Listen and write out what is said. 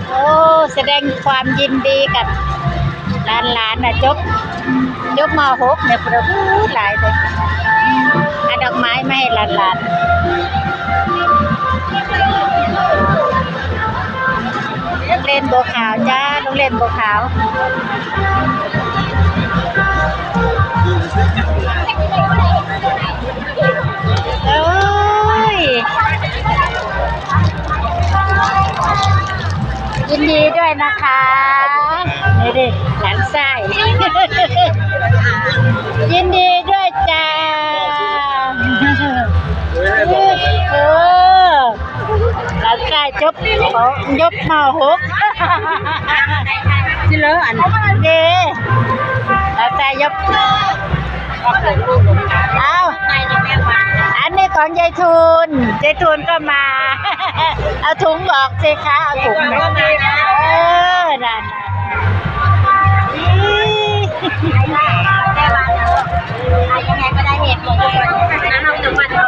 ໂອ້ ສະແດງຄວາມຍິນດີກັບຫຼານໆນະ ຈົບ ຈົບ ມ.ຫົກ ເນາະ ພຸ້ນ ຫຼາຍເດ້. ເອົາດອກໄມ້ມາໃຫ້ຫຼານໆ. ໂຮງຮຽນບົວຂາວຈ້າ ໂຮງຮຽນບົວຂາວ. ໂອ້ຍ ຍິນດີດ້ວຍນະຄະ ນີ້ເດ້ ຫຼານຊາຍ ຍິນດີດ້ວຍຈ້າ. ເອີ ຫຼານຊາຍຈົບ ຈົບ ມ.ຫົກ ຊິເລີ ອັນເດ້ ຫຼານຊາຍຈົບ. ເອົາ ອັນນີ້ຂອງຍາຍທູນ ຍາຍທູນກໍມາ ເອົາຖົງອອກຊິຄະ ເອົາຖົງ ເອີ